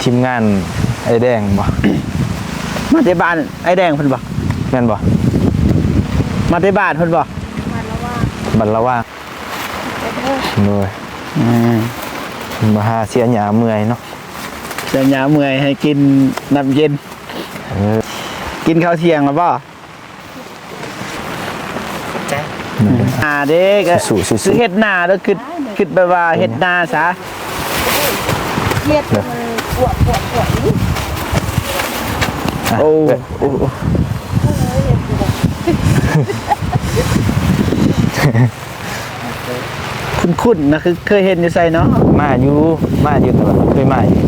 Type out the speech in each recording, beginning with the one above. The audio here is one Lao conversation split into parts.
ທີມງານອ້າຍແດງບໍ່? ມາແຕ່ບ້ານອ້າຍແດງເພິ່ນບໍ່? ແມ່ນບໍ່? ມາແຕ່ບ້ານເພິ່ນບໍ່? ບັນລະວາງ ບັນລະວາງ ໂດຍ ອືມ ມາຫາເສຍຫຍ້າເມື່ອຍເນາະ ເສຍຫຍ້າເມື່ອຍໃຫ້ກິນນ້ຳເຢັນ ເອີ ກິນເຂົ້າທ່ຽງແລ້ວບໍ່? ຂອບໃຈ ອືມ ຫາເດ້ ກະ ສູ້ໆ ຄືເຮັດນາແລ້ວ ຄິດ ຄິດແບບວ່າເຮັດນາຊະ ເຮັດ ເອີ ປວດ ປວດ ປວດ ໂອ້ ເອີ ໂອ້ ໂອ້ ຄຸ້ນໆນະ ຄືເຄີຍເຫັນຢູ່ໃສເນາະ? ມາຢູ່ ມາຢູ່ ແຕ່ວ່າເຄີຍມາຢູ່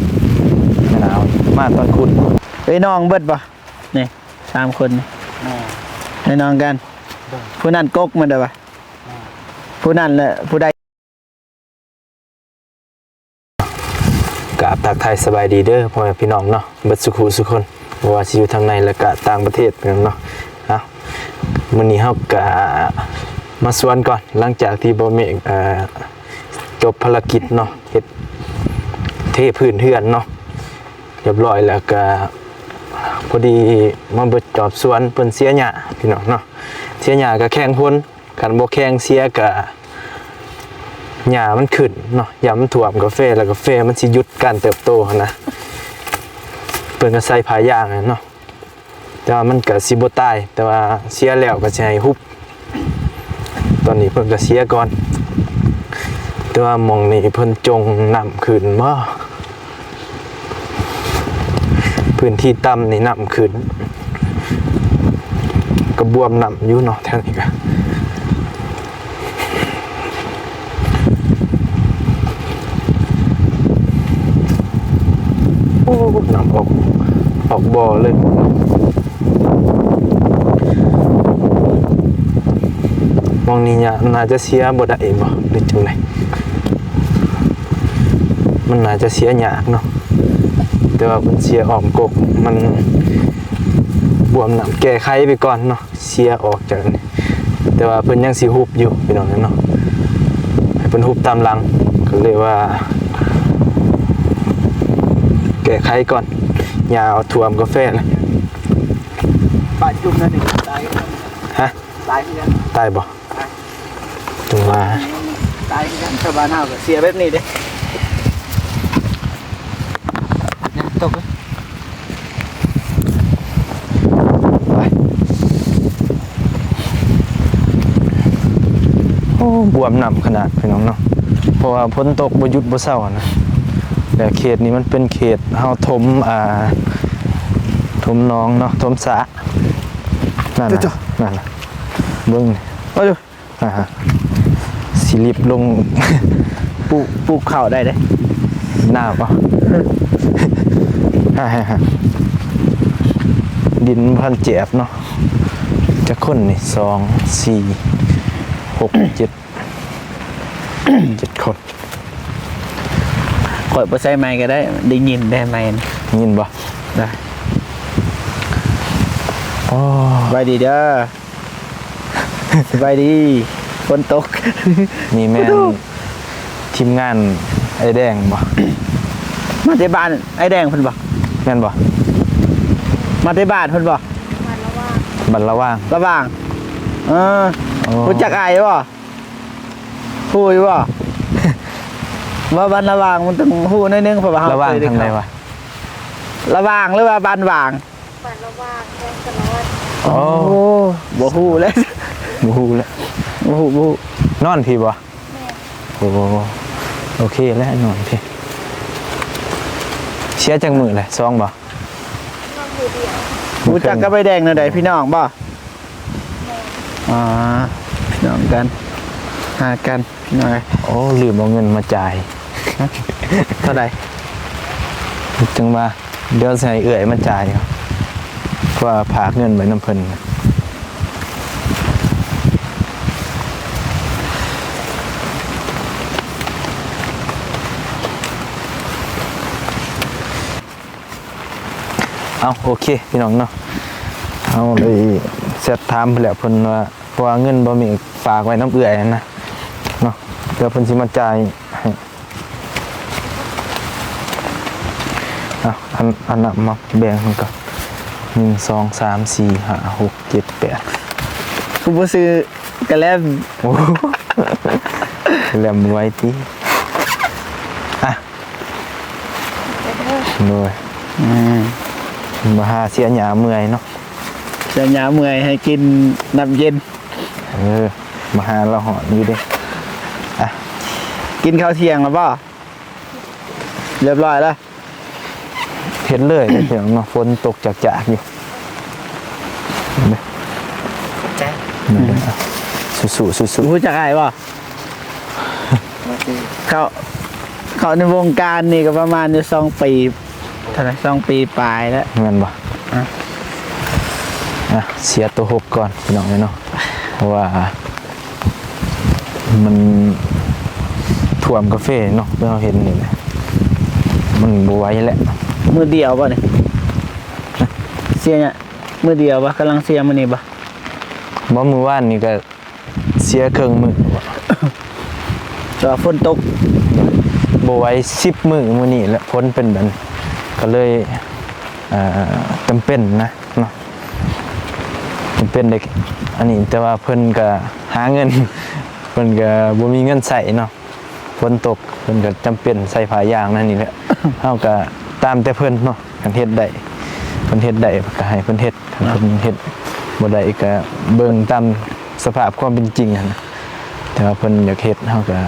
ແມ່ນເອົາ ມາຕອນຂຸດ ເອີຍ ນ້ອງເບິດບໍ່? ນີ້ສາມຄົນນີ້ ແມ່ນ ແມ່ນນ້ອງກັນ ເອີ ຜູ້ນັ້ນກົກມັນໄດ້ປະ ແມ່ນ ຜູ້ນັ້ນແຫຼະ ຜູ້ໃດ ກາບທັກທາຍສະບາຍດີເດີພໍ່ແມ່ພີ່ນ້ອງເນາະ ເບິດສຸຂູສຸຄົນ ບໍ່ວ່າຊິຢູ່ທາງໃນ ແລະກະຕ່າງປະເທດເນາະ. ເອົ້າ ມື້ນີ້ເຮົາກະມາສວນກ່ອນ ຫຼັງຈາກທີ່ບໍ່ເມກ ເອີ ຈົບພາລະກິດເນາະ ເຮັດເທພື້ນເຮືອນເນາະ ຮຽບຮ້ອຍແລ້ວກະ ພໍດີມາເບິດຈອບສວນເພິ່ນເສຍຫຍ້າພີ່ນ້ອງເນາະ ເສຍຫຍ້າກະແຂ່ງຝົນ ຄັນບໍ່ແຂ່ງເສຍກະຫຍ້າມັນຂຶ້ນເນາະ ຢ້ານມັນຖ້ວມກາແຟ ແລ້ວກາແຟມັນຊິຢຸດການເຕີບໂຕຫັ້ນນະ ເພິ່ນກະໃສ່ຜ້າຢາງເນາະ ແຕ່ວ່າມັນກະຊິບໍ່ຕາຍ ແຕ່ວ່າເສຍແລ້ວກະຊິໃຫ້ຮຸບ ຕອນນີ້ເພິ່ນກະເສຍກ່ອນ ແຕ່ວ່າໝ່ອງນີ້ເພິ່ນຈົ່ງນ້ຳຂຶ້ນບໍ? ພື້ນທີ່ຕ່ຳນີ້ນ້ຳຂຶ້ນ ກະບວມນ້ຳຢູ່ເນາະ ແຖວນີ້ກະ ໂອ້ ນ້ຳອອກ ອອກບໍ່ເລີຍ. ໝ່ອງນີ້ໜ້າຈະເສຍບໍ່ໄດ້ບໍ່ ຫຼືຈັ່ງໃດ? ມັນໜ້າຈະເສຍຍາກເນາະ ແຕ່ວ່າເພິ່ນເສຍອ້ອມກົກ ມັນບວມນ້ຳ ແກ້ໄຂໄປກ່ອນເນາະ ເສຍອອກຈາກນີ້ ແຕ່ວ່າເພິ່ນຍັງຊິຮຸບຢູ່ພີ່ນ້ອງເນາະ ໃຫ້ເພິ່ນຮຸບຕາມຫຼັງ ກະເລີຍວ່າແກ້ໄຂກ່ອນ ຫຍ້າເອົາຖ້ວມກາແຟແລ້ວ ປາຈຸ່ມນັ້ນນີ້ຕາຍ ຮະ? ຕາຍຄືກັນ ຕາຍບໍ່? ຕາຍ ຈັ່ງວ່າ ຕາຍຄືກັນ ຊາວບ້ານເຮົາກະເສຍແບບນີ້ເດ້ ຕົກ ໄປ ໂອ້ ບວມນ້ຳຂະໜາດພີ່ນ້ອງເນາະ ເພາະວ່າຝົນຕົກບໍ່ຢຸດບໍ່ເຊົາຫັ້ນນະ ແລະເຂດນີ້ມັນເປັນເຂດເຮົາຖົມ ອ່າ ຖົມໜອງເນາະ ຖົມສະ ນັ້ນນະ ນັ້ນນະ ເບິ່ງ ອາ ຊິລິບລົງ ປູກ ປູກເຂົ້າໄດ້ເດ້ ໜ້າບໍ່? ດິນບໍ່ທັນແຈບເນາະ ຈັກຄົນນີ້ ສອງ ສີ່ ຫົກ ເຈັດ ເຈັດຄົນ ຂ້ອຍບໍ່ໃສ່ໄມກະໄດ້ ໄດ້ຍິນແຕ່ໄມ ໄດ້ຍິນບໍ່? ໄດ້ ໂອ້ ສະບາຍດີເດີ. ສະບາຍດີ ຝົນຕົກ ນີ້ແມ່ນທີມງານອ້າຍແດງບໍ່? ມາແຕ່ບ້ານອ້າຍແດງເພິ່ນບໍ່? ແມ່ນບໍ່? ມາແຕ່ບ້ານເພິ່ນບໍ່? ບ້ານລະຫວ່າງ ລະຫວ່າງ ເອີ ໂອ້ ຮູ້ຈັກອ້າຍບໍ່? ຮູ້ຢູ່ບໍ່? ວ່າບ້ານລະຫວ່າງມັນຕ້ອງຮູ້ໜ້ອຍໜຶ່ງ ເພາະວ່າເຮົາ ລະຫວ່າງ ເຄີຍໄດ້ ທາງໃດວະ? ລະຫວ່າງ ຫຼືວ່າບ້ານຫວ່າງ? ບ້ານລະຫວ່າງ ແຂວງສາລະວັນ ໂອ້ ໂອ້ ບໍ່ຮູ້ແລ້ວ ບໍ່ຮູ້ແລ້ວ ບໍ່ຮູ້ ບໍ່ຮູ້ ນອນພີ້ບໍ່? ແມ່ນ ໂອ້ ໂອເຄແລ້ວ ນອນພີ້ ເສຍຈັກມື້ແລ້ວ? ສອງບໍ່? ນອນມື້ດຽວ ຮູ້ຈັກກັບອ້າຍແດງແນວໃດ? ພີ່ນ້ອງບໍ່? ແມ່ນ ອໍ ພີ່ນ້ອງກັນ ຫາກັນ ພີ່ນ້ອງເອີຍ ໂອ້ ລືມເອົາເງິນມາຈ່າຍ ຮະ? ເທົ່າໃດ? ຈັ່ງວ່າ ດຽວຊິໃຫ້ເອື້ອຍມາຈ່າຍ ເພາະວ່າຝາກເງິນໄວ້ນຳເພິ່ນ. ເອົາ ໂອເຄ ພີ່ນ້ອງເນາະ ເຮົາໄດ້ແຊັດຖາມເພິ່ນແລ້ວ ເພິ່ນວ່າ ເພາະວ່າເງິນບໍ່ມີ ຝາກໄວ້ນຳເອື້ອຍຫັ້ນນະເນາະ ດຽວເພິ່ນຊິມາຈ່າຍໃຫ້. ເອົາ ອັນ ອັນນັ້ນມາແບ່ງເພິ່ນກ່ອນ ໜຶ່ງ ສອງ ສາມ ສີ່ ຫ້າ ຫົກ ເຈັດ ແປດ ຄືບໍ່ຊື້ກະແລັມ? ໂອ້ ກະແລັມບໍ່ໄຫວຕິ ອ່ະ ໂດຍ ອືມ ມາຫາເສຍຫຍ້າເມື່ອຍເນາະ ເສຍຫຍ້າເມື່ອຍໃຫ້ກິນນ້ຳເຢັນ ເອີ ມາຫາລາວຮ້ອນຢູ່ເດ້ ອ່ະ ກິນເຂົ້າທ່ຽງແລ້ວບໍ່? ຮຽບຮ້ອຍແລ້ວ ເຮັດເລີຍເນາະ ຝົນຕົກຈາກໆຢູ່ ຂອບໃຈ ສູ້ໆ ສູ້ໆ ຮູ້ຈັກອ້າຍບໍ່? ເຂົ້າ ເຂົ້າໃນວົງການນີ້ກໍປະມານຢູ່ສອງປີ ເທົ່າໃດ ສອງປີປາຍແລ້ວ ແມ່ນບໍ່? ອ່ະ ອ່ະ ເສຍໂຕຫົກກ່ອນ ພີ່ນ້ອງເອີຍເນາະ ເພາະວ່າ ມັນຖ້ວມກາເຟເນາະ ເຮົາເຫັນນີ້ແຫຼະ ມັນບໍ່ໄຫວແຫຼະ ມື້ດຽວບໍ່ນີ້? ເສຍມື້ດຽວບໍ່? ກຳລັງເສຍມື້ນີ້ບໍ່? ບໍ່ ມື້ວານນີ້ກໍເສຍເຄິ່ງມື້ ແຕ່ວ່າຝົນຕົກ ບໍ່ໄຫວສິບມື້ ມື້ນີ້ແຫຼະ ຝົນເປັນແບບນີ້ ກໍເລີຍ ເອີ ຈຳເປັນນະເນາະ ຈຳເປັນໄດ້ອັນນີ້ ແຕ່ວ່າເພິ່ນກໍຫາເງິນ ເພິ່ນກໍບໍ່ມີເງິນໃຊ້ເນາະ ຝົນຕົກ ເພິ່ນກໍຈຳເປັນໃສ່ຜ້າຢາງນັ້ນນີ້ແຫຼະ ເຮົາກໍຕາມແຕ່ເພິ່ນເນາະ ຄັນເຮັດໄດ້ ເພິ່ນເຮັດໄດ້ກໍໃຫ້ເພິ່ນເຮັດ ຄັນເພິ່ນເຮັດບໍ່ໄດ້ກໍເບິ່ງຕາມສະພາບຄວາມເປັນຈິງຫັ້ນນະ ແຕ່ວ່າເພິ່ນຢາກເຮັດ ເຮົາກໍ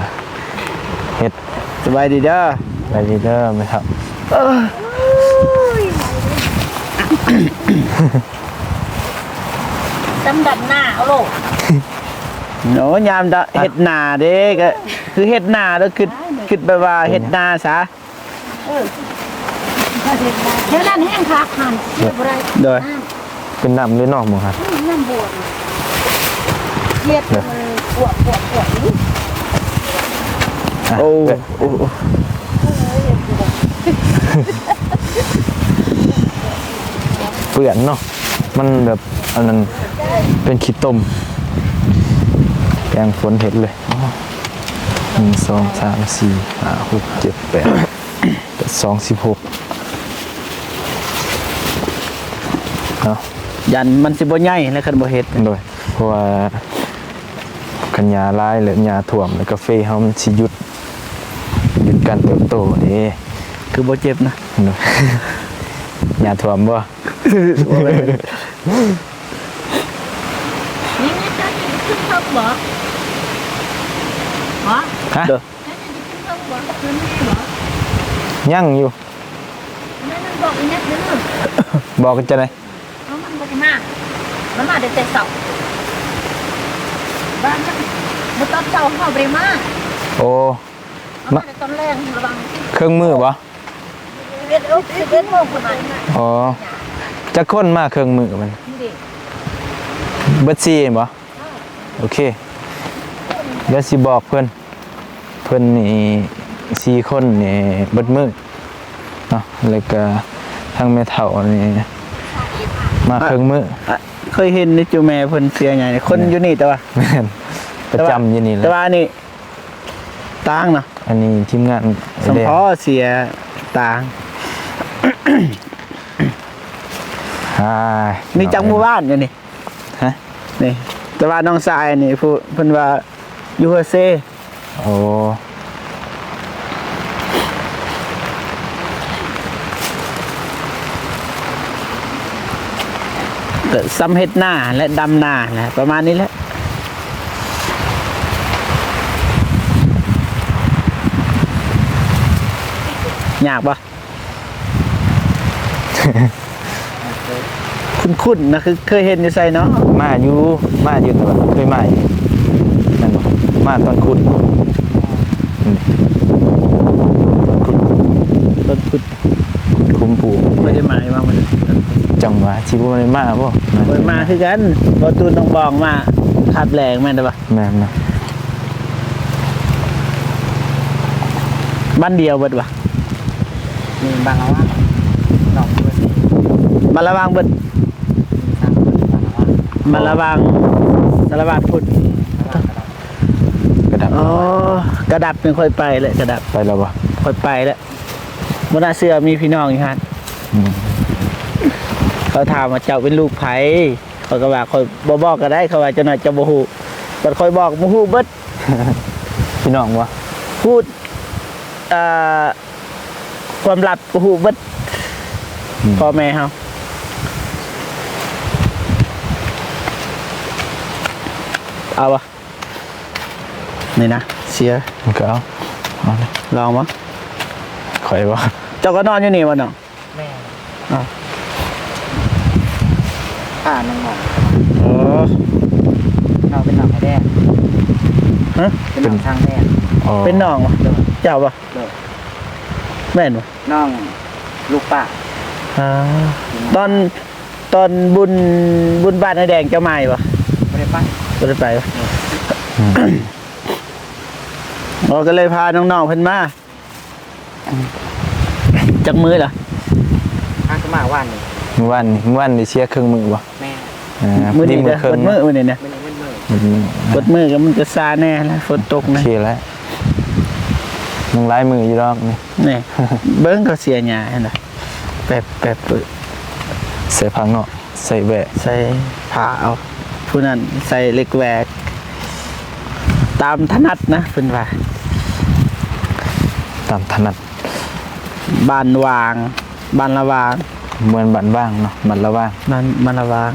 ເຮັດ. ສະບາຍດີເດີ ສະບາຍດີເດີແມ່ເຖົ້າ ໂອ້ຍ ດຳດຳໜ້າເອົາໂລດ ໂອ້ ຍາມດະ ເຮັດນາເດ້ ກໍຄືເຮັດນາແລ້ວ ຄິດ ຄິດແບບວ່າເຮັດນາຊະ ເອີ ແຖວນັ້ນແຮງຄັກຫັ້ນ ເຮັດບໍ່ໄດ້ ໂດຍ ເປັນນ້ຳເລີຍເນາະໝ່ອງຫັ້ນ ນ້ຳບວມ ເຮັດ ເອີ ກວດ ກວດ ກວດ ອ່ະ ໂອ້ ເອີ ໂອ້ ເອີ ເປື້ອນເນາະ ມັນແບບອັນນັ້ນ ເປັນຂີ້ຕົມ ແປງຝົນເຮັດເລີຍ ໜຶ່ງ ສອງ ສາມ ສີ່ ຫ້າ ຫົກ ເຈັດ ແປດ ແປດ ສອງ ສິບຫົກ ເນາະ ຢ້ານມັນຊິບໍ່ໃຫຍ່ແຫຼະ ຄັນບໍ່ເຮັດ ໂດຍ ເພາະວ່າຄັນຫຍ້າຫຼາຍແລ້ວ ຫຍ້າຖ້ວມແລ້ວ ກາເຟເຮົາມັນຊິຢຸດ ຢຸດການເຕີບໂຕເດ້ ຄືບໍ່ເຈັບນະ ໂດຍ ຫຍ້າຖ້ວມບໍ່? ຍັງຢູ່ ແມ່ນບອກອີ່ຫຍັງເດີ ບອກຈັ່ງໃດ? ເອົາ ມັນບໍ່ໄດ້ມາ ມັນມາແຕ່ເຊົ້າ ບ້ານມັນ ມື້ຕອນເຊົ້າເຮົາບໍ່ໄດ້ມາ ໂອ້ ເຮົາມາແຕ່ຕອນແລງ ລະວັງ ເຄິ່ງມື້ບໍ່? ສິບເອັດ ສິບເອັດໂມງປະມານ ອໍ ຈັກຄົນມາເຄິ່ງມື້ມັນ? ນີ້ເດ້ ເບິດສີ່ບໍ່? ໂອເຄ ດຽວຊິບອກເພິ່ນ ເພິ່ນນີ້ສີ່ຄົນນີ້ເບິດມື້ເນາະ ແລ້ວກະທາງແມ່ເຖົ້ານີ້ມາເຄິ່ງມື້ ອ່ະ ເຄີຍເຫັນຢູ່ ແມ່ເພິ່ນເສຍຫຍັງ ຄົນຢູ່ນີ້ແຕ່ວ່າ ແມ່ນ ປະຈຳຢູ່ນີ້ແຫຼະ ແຕ່ວ່າອັນນີ້ຕ່າງເນາະ ອັນນີ້ທີມງານ ສຳພໍເສຍຕ່າງ ອ່າ ມີຈັກໝູ່ບ້ານຢູ່ນີ້? ຮະ ນີ້ ແຕ່ວ່ານ້ອງຊາຍນີ້ ຜູ້ ເພິ່ນວ່າຢູ່ຫົວເຊ ໂອ້ ກໍສ່ຳເຮັດນາແລະ ດຳນາແຫຼະ ປະມານນີ້ແຫຼະ ຍາກບໍ່? ຄຸ້ນໆນະ ຄືເຄີຍເຫັນຢູ່ໃສເນາະ? ມາຢູ່ ມາຢູ່ ແຕ່ວ່າເຄີຍມາຢູ່ ແມ່ນບໍ່? ມາຕອນຂຸດ ອືມ ຕອນຂຸດ ຕອນຂຸດ ຂຸດຂຸມປູ ບໍ່ໄດ້ມາວ່າມັນ ຈັ່ງຫວະ ຊິບໍ່ໄດ້ມາບໍ່? ບໍ່ໄດ້ມາຄືກັນ ບໍ່ຕູນ ນ້ອງບອງມາຄາບແລງ ແມ່ນບໍ່? ແມ່ນນະ ບ້ານດຽວເບິດຫວາ? ມີບ້ານລະຫວ່າງ ໜອງເບິດ ບ້ານລະຫວ່າງເບິດ ມີສາມບ້ານ ບ້ານລະຫວ່າງ ສາລະວັດພຸດ ກະດັບ ອໍ ກະດັບນີ້ຂ້ອຍໄປແຫຼະ ກະດັບ ໄປແລ້ວບໍ່? ຂ້ອຍໄປແລ້ວ ບໍ່ໜ້າເຊື່ອມີພີ່ນ້ອງຢູ່ຫັ້ນ. ອືມ ເຂົາຖາມວ່າເຈົ້າເປັນລູກໃຜ ຂ້ອຍກໍວ່າຂ້ອຍບໍ່ບອກກໍໄດ້ ເຂົາວ່າຈັກໜ້ອຍເຈົ້າບໍ່ຮູ້ ບັດຂ້ອຍບອກ ຮູ້ເບິດ. ພີ່ນ້ອງບໍ່? ຮູ້ ເອີ ຄວາມລັບກໍຮູ້ເບິດ. ອືມ ພໍ່ແມ່ເຮົາ ເອົາບໍ່? ນີ້ນະ ເຊຍ ມັນກໍເອົາ ເອົາເລີຍ ລອງບໍ່? ຂ້ອຍບໍ່? ເຈົ້າກໍນອນຢູ່ນີ້ບໍ່ນ້ອງ? ແມ່ນ. ອ້າວ ຂ້ານ້ອງໆ ເອີ ນ້ອງເປັນນ້ອງໃຫ້ແດ່. ຮະ? ເປັນນ້ອງຊ່າງແດ່. ອໍ ເປັນນ້ອງບໍ່? ໂດຍ. ເຈົ້າບໍ່? ໂດຍ. ແມ່ນບໍ່? ນ້ອງລູກປ້າ. ອ່າ ຕອນ ຕອນບຸນ ບຸນບ້ານອ້າຍແດງເຈົ້າມາຢູ່ບໍ່? ບໍ່ໄດ້ໄປ. ບໍ່ໄດ້ໄປບໍ່? ເອີ ອືມ ອໍ ກໍເລີຍພານ້ອງໆເພິ່ນມາ. ຈັກມື້ລະ? ຫາກໍມາວານນີ້. ມື້ວານນີ້ ມື້ວານນີ້ເສຍເຄິ່ງມື້ບໍ່? ແມ່ນ. ເອີ ມື້ນີ້ເດີ ເບິດມື້ມື້ນີ້ນະ. ມື້ນີ້ເບິດມື້ ເບິດມື້ ເບິດມື້ກໍມັນກໍຊາແດ່ລະ ຝົນຕົກນະ. ໂອເຄລະ ຍັງຫຼາຍມື້ຢູ່ດອກນີ້. ນີ້ ເບິ່ງເຂົາເສຍຫຍ້າຫັ້ນນະ ແປບໆ ໃສ່ຜັກເນາະ ໃສ່ແວະ ໃສ່ຜ້າເອົາ ຜູ້ນັ້ນໃສ່ເຫຼັກແວກ ຕາມຖະໜັດນະ ເພິ່ນວ່າ ຕາມຖະໜັດ. ບ້ານຫວ່າງ ບ້ານລະຫວ່າງ ເໝືອນບ້ານຫວ່າງເນາະ ບ້ານລະຫວ່າງ ບ້ານ ບ້ານລະຫວ່າງ.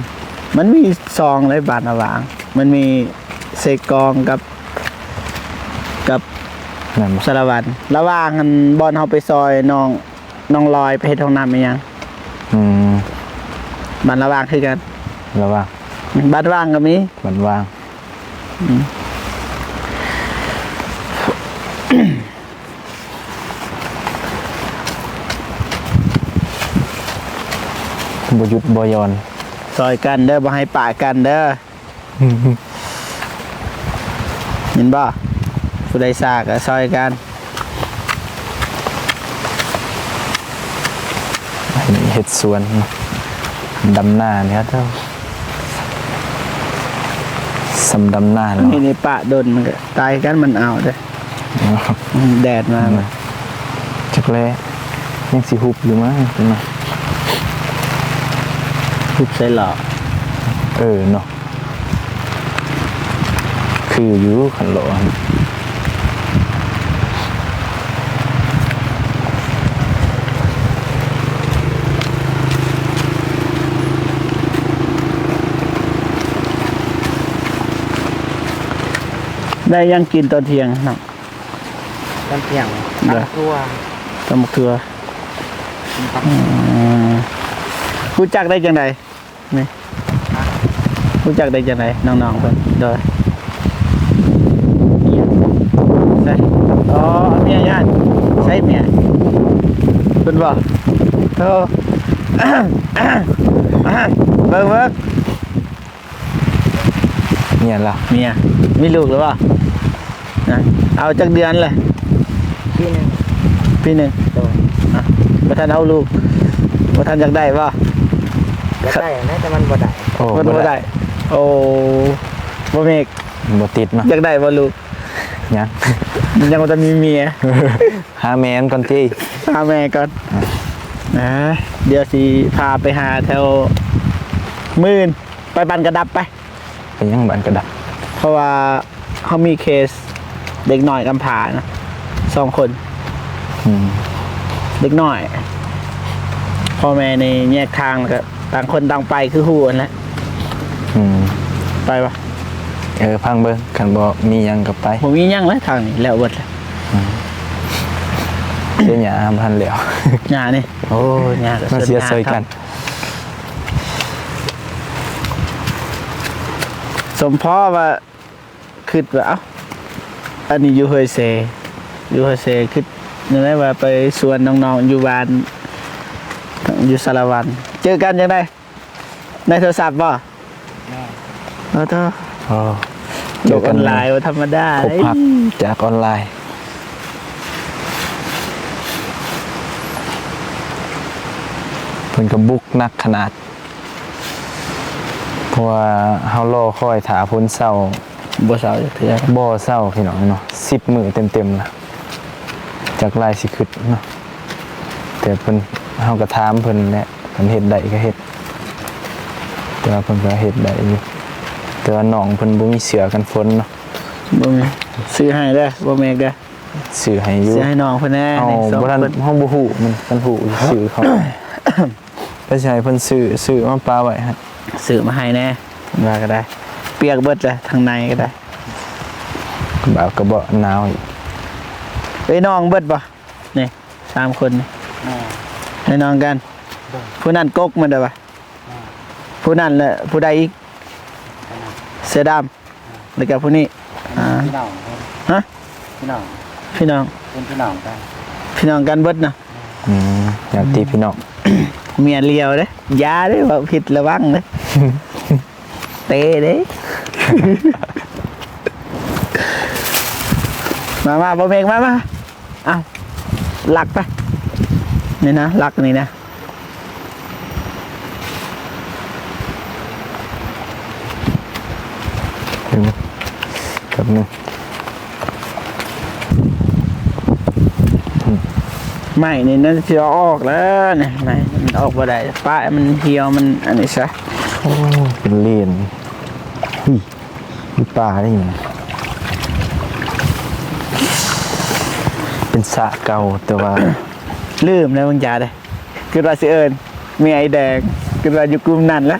ມັນມີສອງເລີຍ ບ້ານລະຫວ່າງ ມັນມີເຊກອງກັບ ກັບ ແມ່ນບໍ່? ສາລະວັນ. ລະຫວ່າງຫັ້ນ ບ່ອນເຮົາໄປຊ່ອຍນ້ອງ ນ້ອງລອຍໄປເຮັດຫ້ອງນ້ຳອີ່ຫຍັງ. ອືມ ບ້ານລະຫວ່າງຄືກັນ. ລະຫວ່າງ ບ້ານຫວ່າງກໍມີ ບ້ານຫວ່າງ. ອືມ ບໍ່ຢຸດບໍ່ຢ່ອນ ຊ່ອຍກັນເດີ ບໍ່ໃຫ້ປະກັນເດີ. ເຫັນບໍ່? ຜູ້ໃດຊ້າກໍຊ່ອຍກັນ. ອັນນີ້ເຮັດສວນ ດຳນານີ້ເຈົ້າ ສ່ຳດຳນາເນາະ. ອັນນີ້ນີ້ປະດົນມັນກໍຕາຍຄືກັນ ມັນເອົາເດ້. ອໍ ອືມ ແດດມາ ອືມ ຈັກແລ ຍັງຊິຮຸບຢູ່ມາ ເຫັນບໍ່? ຮຸບໃສ່ຫຼໍ່ ເອີເນາະ. ຄືຢູ່ ຄັນຫຼໍ່ຫັ້ນ ໄດ້ຫຍັງກິນຕອນທ່ຽງເນາະ? ຕອນທ່ຽງ ເດີ ຕຳໝາກຖົ່ວ ຕຳໝາກຖົ່ວ. ອືມ ຮູ້ຈັກໄດ້ຈັ່ງໃດ? ນີ້ ຮູ້ຈັກໄດ້ຈັ່ງໃດ ນ້ອງໆເພິ່ນ? ໂດຍ ໃສ ອໍ ເມຍຢ້ານ ໃສເມຍ ເພິ່ນບໍ່? ໂທ ເບິ່ງ ເບິ່ງ ເມຍລະ ເມຍ ມີລູກແລ້ວບໍ່? ນະ ເອົາຈັກເດືອນແລ້ວ? ປີໜຶ່ງ ປີໜຶ່ງ. ໂດຍ ອ່ະ ບໍ່ທັນເອົາລູກ ບໍ່ທັນຢາກໄດ້ບໍ່? ຢາກໄດ້ຫັ້ນແຫຼະ ແຕ່ມັນບໍ່ໄດ້. ໂອ້ ມັນບໍ່ໄດ້ ບໍ່ໄດ້. ໂອ້ ບໍ່ເມກ ບໍ່ຕິດເນາະ. ຢາກໄດ້ບໍ່ລູກ? ຍັງ ຍັງບໍ່ທັນມີເມຍ. ຫາແມ່ມັນກ່ອນຕິ ຫາແມ່ກ່ອນ. ອ່ະ ອ່າ ດຽວຊິພາໄປຫາແຖວໝື່ນ ໄປບ້ານກະດັບໄປ. ເປັນຫຍັງບ້ານກະດັບ? ເພາະວ່າເຮົາມີເຄສເດັກນ້ອຍກຳພ້ານະ ສອງຄົນ. ອືມ ເດັກນ້ອຍ ພໍ່ແມ່ນີ້ແຍກທາງ ແລ້ວກໍຕ່າງຄົນຕ່າງໄປ ຄືຮູ້ຫັ້ນແຫຼະ. ອືມ ໄປບໍ່? ເອີ ຟັງເບິ່ງ ຄັນບໍ່ມີຫຍັງກໍໄປ. ບໍ່ມີຫຍັງແລ້ວ ທາງນີ້ແລ້ວເບິດແລ້ວ. ອືມ ເສຍຫຍ້າບໍ່ທັນແລ້ວ ຫຍ້ານີ້. ໂອ້ ຫຍ້າກໍ ມາເສຍຊ່ອຍກັນ. ສົມພໍວ່າ ຄິດວ່າ ເອົ້າ ອັນນີ້ຢູ່ເຮີຍເຊ ຢູ່ເຮີຍເຊ ຄິດຈັ່ງໃດວ່າໄປຊວນນ້ອງໆຢູ່ບ້ານ ຢູ່ສາລະວັນ. ເຈີກັນຈັ່ງໃດ? ໃນໂທລະສັບບໍ່? ແມ່ນ. ໂອ້ໂທ ໂອ້ ໂລກອອນລາຍບໍ່ທຳມະດາ ພົບຮັບຈາກອອນລາຍ. ເພິ່ນກໍບຸກໜັກຂະໜາດ ເພາະວ່າເຮົາລໍຄອຍຖ້າຝົນເຊົາ ບໍ່ເຊົາຈັກເທື່ອ ບໍ່ເຊົາພີ່ນ້ອງເນາະ. ສິບມື້ເຕັມໆລະ ຈັກລາຍຊິຂຶ້ນເນາະ. ແຕ່ເພິ່ນ ເຮົາກໍຖາມເພິ່ນແຫຼະ ເພິ່ນເຮັດໄດ້ກໍເຮັດ ແຕ່ວ່າເພິ່ນກໍເຮັດໄດ້ຢູ່ ແຕ່ວ່ານ້ອງເພິ່ນບໍ່ມີເສື້ອກັນຝົນເນາະ. ບໍ່ມີ. ຊື້ໃຫ້ເດີ ບໍ່ແມ່ນເດີ. ຊື້ໃຫ້ຢູ່ ຊື້ໃຫ້ນ້ອງເພິ່ນແດ່. ເຮົາບໍ່ທັນ ເຮົາບໍ່ຮູ້ມັນ ຄັນຮູ້ຊື້ເຂົາ ແລ້ວຊິໃຫ້ເພິ່ນຊື້ ຊື້ມາປະໄວ້ໃຫ້ ຊື້ມາໃຫ້ແດ່. ວ່າກໍໄດ້ ປຽກເບິດແຫຼະ ທາງໃນກໍໄດ້ ບ່າວກໍບໍ່ໜາວອີກ. ເອີຍ ນ້ອງເບິດບໍ່ ນີ້ ສາມຄົນນີ້? ແມ່ນ ໃຫ້ນ້ອງກັນ. ໂດຍ. ຜູ້ນັ້ນກົກແມ່ນບໍ່? ແມ່ນ. ຜູ້ນັ້ນແຫຼະ ຜູ້ໃດອີກ? ເສື້ອດຳ ແລ້ວກໍຜູ້ນີ້ ອ່າ ພີ່ນ້ອງ ຮະ? ພີ່ນ້ອງ ພີ່ນ້ອງ ເປັນພີ່ນ້ອງກັນ ພີ່ນ້ອງກັນເບິດນະ. ອືມ ຍາດຕິພີ່ນ້ອງ ເມຍຫຼຽວເດ້ ຢ່າເດ້ ເວົ້າຜິດລະວັງເດ້ ເຕະເດ້. ມາ ມາ ບໍ່ເມກ ມາ ມາ. ອ້າວ ລັກໄປ ນີ້ນະ ລັກນີ້ນະ. ເບິ່ງ ແປັບໜຶ່ງ ໄມ້ນີ້ໜ້າຈະເອົາອອກແລ້ວນີ້ ໄມ້ມັນອອກບໍ່ໄດ້ ປະໃຫ້ມັນຫ່ຽວ ມັນອັນນີ້ຊະ. ໂອ້ ເປັນເລນ ອຸ້ຍ ມີປາໄດ້ຫຍັງ ເປັນສະເກົ່າ ແຕ່ວ່າລືມແລ້ວບາງຈາເດ້. ຄິດວ່າຊິເອີ້ນເມຍໄອ້ແດງ ຄິດວ່າຢູ່ກຸ່ມນັ້ນລະ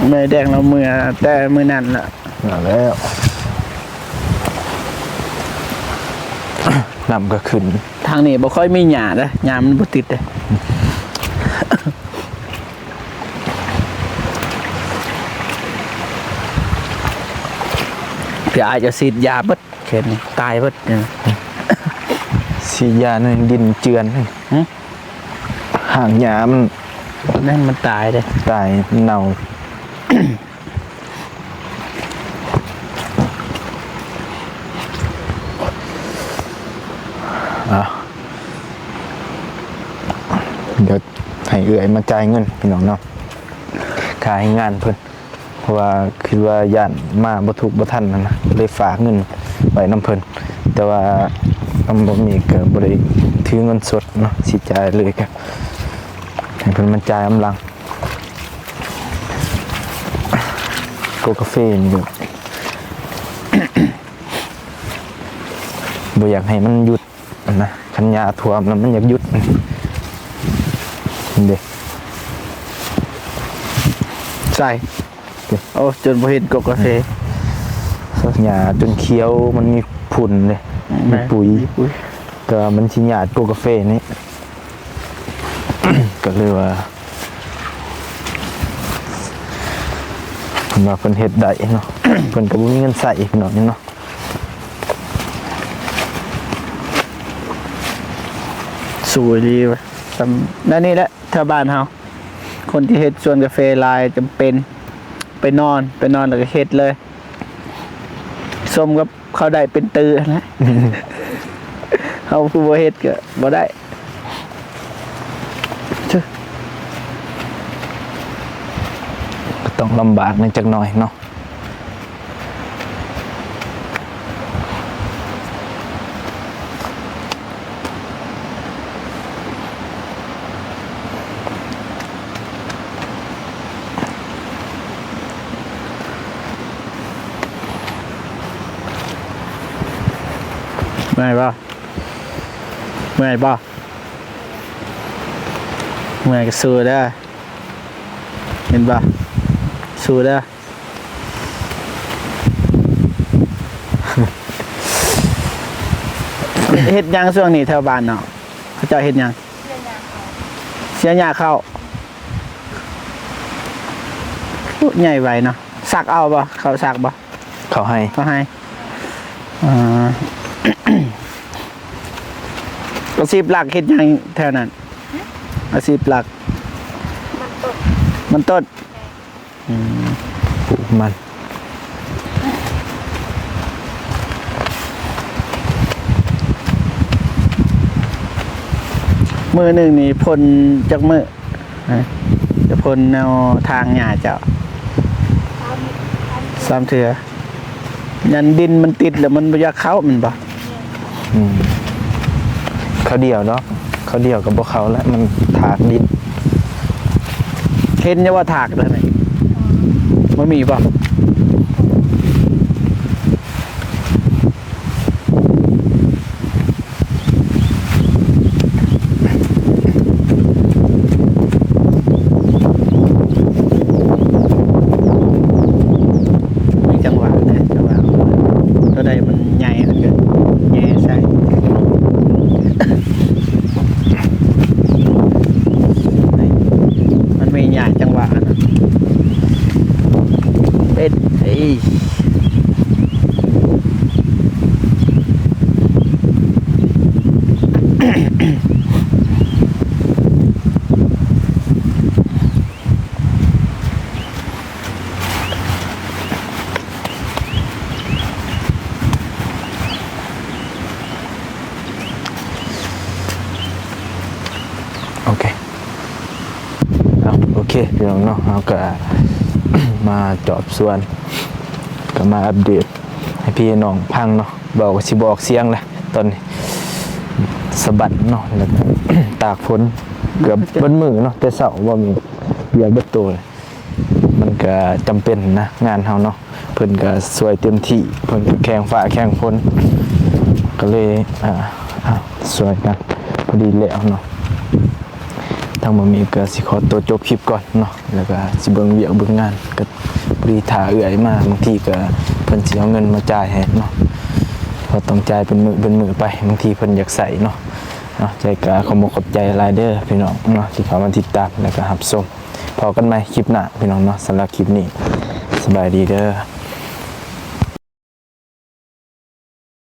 ເມຍໄອ້ແດງລາວເມືອແຕ່ມື້ນັ້ນລະ. ມາແລ້ວ ນ້ຳກໍຂຶ້ນ. ທາງນີ້ບໍ່ຄ່ອຍມີຫຍ້າເດ້ ຫຍ້າມັນບໍ່ຕິດເດ້. ເພື່ອອາດຈະສີດຢາເບິດ ເຂດນີ້ຕາຍເບິດນີ້. ສີດຢາໃນດິນເຈື່ອນນີ້ ຫຶ? ຫາກຫຍ້າມັນ ນັ້ນມັນຕາຍເດ້ ຕາຍເນົ່າ. ອ່ະ ດຽວໃຫ້ເອື້ອຍມາຈ່າຍເງິນພີ່ນ້ອງເນາະ ຄ່າແຮງງານເພິ່ນ. ເພາະວ່າຄິດວ່າຢ້ານມາບໍ່ຖືກບໍ່ທັນຫັ້ນນະ ເລີຍຝາກເງິນໄວ້ນຳເພິ່ນ ແຕ່ວ່ານຳບໍ່ມີກໍບໍ່ໄດ້ຖືເງິນສົດເນາະ ຊິຈ່າຍເລີຍ ກໍໃຫ້ເພິ່ນມາຈ່າຍອຳຫຼັງ. ກົກກາເຟນີ້ກໍບໍ່ຢາກໃຫ້ມັນຢຸດ ນະ ຄັນຫຍ້າຖ້ວມແລ້ວມັນຢາກຢຸດ ເດ້ ໃສ່ ໂອ້ ຈົນບໍ່ເຫັນກົກກາເຟ ຫຍ້າຈົນຂຽວ ມັນມີຝຸ່ນເດ້ ມີປຸຍ ມີປຸຍ ແຕ່ວ່າມັນຊິຫຍ້າກົກກາເຟນີ້ ກໍເລີຍວ່າ ເພິ່ນວ່າເພິ່ນເຮັດໄດ້ເນາະ ເພິ່ນກໍບໍ່ມີເງິນໃຊ້ພີ່ນ້ອງເນາະ. ສວຍດີເວີຍ ສ່ຳນັ້ນນີ້ແຫຼະ ແຖວບ້ານເຮົາ ຄົນທີ່ເຮັດສວນກາເຟຫຼາຍຈຳເປັນໄປນອນ ໄປນອນແລ້ວກໍເຮັດເລີຍ ສົມກັບເຂົາໄດ້ເປັນຕື້ຫັ້ນແຫຼະ ເຮົາຜູ້ບໍ່ເຮັດກໍບໍ່ໄດ້ ກໍຕ້ອງລຳບາກແດ່ຈັກໜ້ອຍເນາະ. ເມື່ອຍບໍ່? ເມື່ອຍບໍ່? ເມື່ອຍກໍສູ້ເດີ ເຫັນບໍ່? ສູ້ເດີ. ເຮັດ ເຮັດຫຍັງຊ່ວງນີ້ແຖວບ້ານເນາະ? ເຂົາເຈົ້າເຮັດຫຍັງ? ເສຍຫຍ້າເຂົ້າ ເສຍຫຍ້າເຂົ້າ. ໂອ້ ໃຫຍ່ໄວເນາະ. ສັກເອົາບໍ່? ເຂົ້າສັກບໍ່? ເຂົ້າໄຮ່ ເຂົ້າໄຮ່. ອ່າ ອາຊີບຫຼັກເຮັດຫຍັງແຖວນັ້ນ? ອາຊີບຫຼັກ ມັນຕົ້ນ ມັນຕົ້ນ. ອືມ ປູກມັນ. ມື້ໜຶ່ງນີ້ພົ່ນຈັກມື້? ຮະ? ຈະພົ່ນແນວທາງຫຍ້າເຈົ້າ? ສາມເທື່ອ. ຍັນດິນມັນຕິດແລ້ວມັນບໍ່ຢາກເຂົ້າແມ່ນບໍ່? ອືມ ຂ ເຂົ້າດຽວດອກ ເຂົ້າດຽວກໍບໍ່ເຂົ້າລະ ມັນຖາກດິນ. ເຫັນຢູ່ວ່າຖາກນັ້ນ ມັນມີບໍ່? ມີຈັງຫວະນະ ຈັງຫວະ ຕົວໃດມັນໃຫຍ່ມັນກໍແຍ່ໃສ່ ມັນມີຫຍ້າຈັງຫວະນະ ເປັດ ເອີຍ. ໂອເຄ ເອົາ ໂອເຄ ພີ່ນ້ອງເນາະ ເຮົາກະ ມາຈອບສວນ ກະມາອັບເດດໃຫ້ພີ່ໃຫ້ນ້ອງຟັງເນາະ. ເວົ້າກໍຊິບໍ່ອອກສຽງແຫຼະຕອນນີ້ ສະບັດເນາະ ແລ້ວກໍຕາກຝົນເກືອບເບິດມື້ເນາະ ແຕ່ເຊົ້າບໍ່ມີວຽກເບິດໂຕເລີຍ ມັນກໍຈຳເປັນນະ ງານເຮົາເນາະ ເພິ່ນກໍຊ່ວຍເຕັມທີ່ ເພິ່ນກໍແຂ່ງຟ້າແຂ່ງຝົນ ກໍເລີຍ ອ່າ ອ່າ ຊ່ວຍກັນ ພໍດີແລ້ວເນາະ. ທາງບໍ່ມີກໍຊິຂໍຕົວຈົບຄລິບກ່ອນເນາະ ແລ້ວກໍຊິເບິ່ງວຽກເບິ່ງງານ ກໍພໍດີຖ້າເອື້ອຍມາ ບາງທີກໍເພິ່ນຊິເອົາເງິນມາຈ່າຍໃຫ້ເນາະ ເພາະຕ້ອງຈ່າຍເປັນມື້ເປັນມື້ໄປ ບາງທີເພິ່ນຢາກໃຊ້ເນາະ. ເອົາ ຈັ່ງໃດກໍຂອບອົກຂອບໃຈຫຼາຍເດີພີ່ນ້ອງເນາະ ທີ່ເຂົ້າມາຕິດຕາມ ແລ້ວກໍຮັບຊົມ. ພໍ້ກັນໃໝ່ຄລິບໜ້າພີ່ນ້ອງເນາະ ສຳລັບຄລິບນີ້ ສະບາຍດີເດີ.